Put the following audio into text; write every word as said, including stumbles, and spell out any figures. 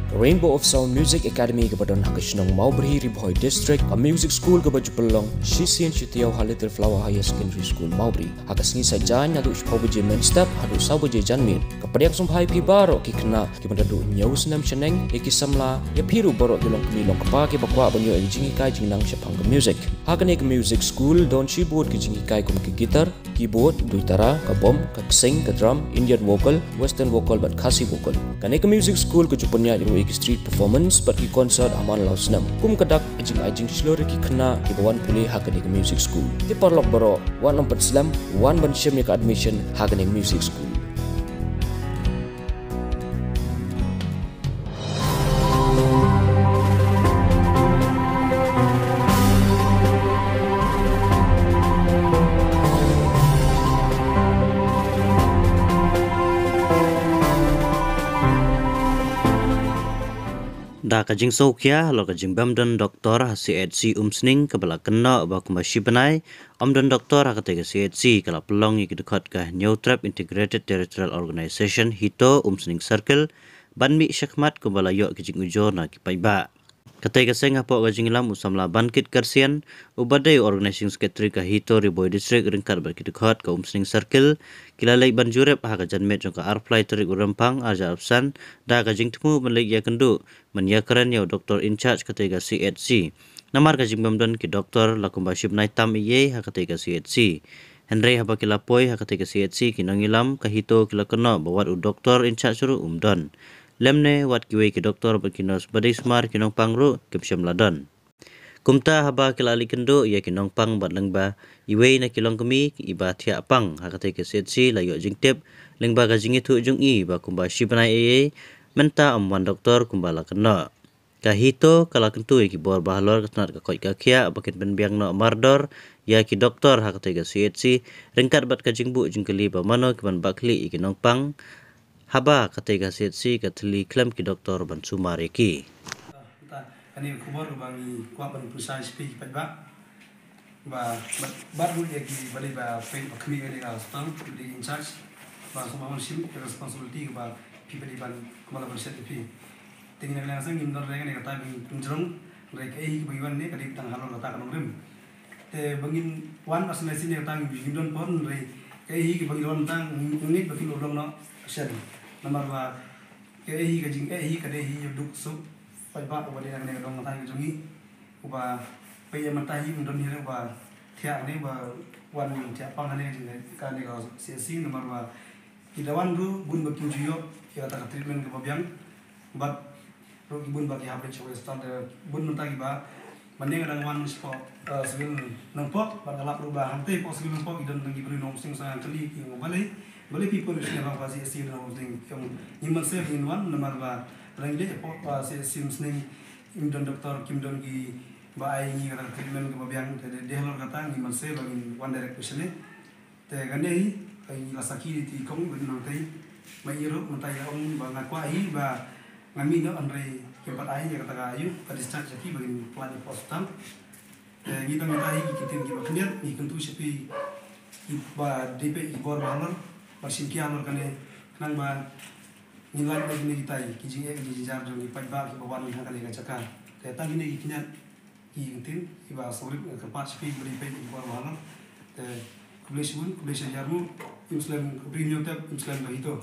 Ka Rainbow of Sound Music Academy kaba don ha ka shnong Mawbri, Ri Bhoi District, ka music school kaba ju pynlong shisien shi taïew ha Little Flower Higher Secondary School, Mawbri. Ha ka sngi Saitjaiñ naduh shiphew baje mynstep haduh saw baje janmiet. Ka pdiang sngewbha ïa phi baroh ki khynnah kiba naduh hynñiew snem shaneng, ïa ki samla, ïa phi ruh baroh ki longkmie longkpa kiba kwah ban ïoh ïa ka jinghikai jingnang shaphang ka music. Ha kane ka music school don shibun ki jinghikai kum ka guitar, keyboard, duitara, ka bom, ka ksing, ka drum, Indian vocal, western vocal bad Khasi vocal. Kane ka music school ka ju pynïaid ruh ïa ki street performance bad ki concert ha man la u snem. Kum ka dak ka jingai jingshlur ïa ki khynnah kiba wan pule ha kane ka music school. Te paralok baroh, wat nym pynslem, wan ban shim ïa ka admission ha kane ka music school. Da ka jingsngewkhia halor ka jingbym don doktor ha C H C Umsning kaba la kynnoh ba kumba shi bnai ym don doktor ha katei ka C H C, ka la pynlong ïa ki dkhot ka Hynñiewtrep Integrated Territorial Organization, HITO, Umsning Circle ban mih shakhmat kumba la ïoh ki jingujor na ki paidbah. Katei ka seng hapoh ka jingïalam u samla Bankit Karsian, uba dei u Organizing Secretary ka HITO Ri Bhoi District, ryngkat bad ki dkhot ka Umsning Circle, ki la leit ban jurip ha ka janmiet jong ka arphew lai tarik u Rymphang arhajar arphew san, da ka jingthmu ban leit ïakynduh ban ïakren ïa u doktor in charge katei ka C H C. Namar ka jingbym don ki doktor la kumba shi bnai tam eiei ha katei ka C H C. Hynrei haba ki la poi ha katei ka C H C, ki nongïalam ka HITO ki la kynnoh ba wat u doktor in charge ruh um don. Lymne wat kiwei ki doktor bad ki nurse ba dei sumar ki nongpang ruh kim shym la don. Kumta haba ki la leit kynduh ïa ki nongpang bad lyngba iwei na ki longkmie iba thiah pang ha katei ka C H C la ïoh jingtip lyngba ka jingïathuh jong i ba kumba shi bnai eiei mynta ym wan doktor kumba la kynnoh. Ka HITO ka la kyntu ïa ki bor ba halor ka tnat ka koit ka khiah ba kin pynbiang noh mardor ïa ki doktor ha katei ka C H C, ryngkat bad ka jingbuh jingkylli ba mano ki ban bah khlieh ïa ki nongpang haba katei ka C H C ka thylli khlem ki doktor ban sumar ïa ki. Kane ka khubor kaba ngi kwah ban pynshai sha phi ki paidbah. Ba, ba, ba ruh ïa ki ba dei ba peit ba khmih ïa ka hospital, ba dei in charge. Ba sngewbha ban shim ïa ka responsibility kaba phi ba dei ban kumba la ban shet ïa phi. Te ngi na ka liang seng ngim don re kane kata ba ngin pynjrong, hynrei kaei hi kaba ngi wan ne ka dei tang halor kata ka nongrim. Te ba ngin wan asnai sini kata ngim don por, hynrei kaei hi kaba ngi wan tang ngin ngeit ba kin long noh shen. Namar ba kaei hi ka jingeh hi ka dei hi ïa u duk suk paidbah uba dei na kane ka dong kata ka jong ngi. Uba peit ïa mynta hi um don hi re uba thiah ne uba wan thiah pang ha ne ka jing ka ne ka C H C namar ba ki da wan ruh bun ba kim ju ïoh ïa kata ka treatment kaba biang. Bad ruh ki bun ba ki hap leit sha wei stad bun mynta kiba mane ka dang wan shapoh, eh, Civil Nongpoh bad ka lap ruh ba hangtei hapoh Civil Nongpoh ki don tang ki briew na Umsning Shnong Kali ki ong balei balei phi poi sha ne ba C H C na Umsning ki ong ngim banse ba ngin wan namar ba dang leit hapoh, eh, C H C Umsning Im don doktor, kim don ki ba ai ngi kata ka treatment kaba biang, te dei halor kata ngi banse ba ngin wan direct patient ne. Te kane hi, ai ngi la sakhi ïa i kong ba nang tei. Ba i ruh mynta i ong ba nga kwah hi ba ngan mih noh hynrei kim pat ai ïa kata ka ayu, ka discharge ïa ki ba ngin pynlait ïa ka hospital. Te ngi tang mynta hi ki ktien kiba khyndiat, ngi kyntu sha phi kiba dei peit ki bor ba halor, ba shim ki halor kane, khnang ba ngin lait na kine kitai ki jingeh ki jingjynjar jong ki paidbah kiba wan ha kane ka jaka. Te tang kine ki khyndiat ki ktien kiba sngewrit nga kyrpad sha phi kiba dei peit ki bor ba halor. Te khublei shibun, khublei shihajar nguh, im slem, khublei hynñiewtrep, im slem ka HITO.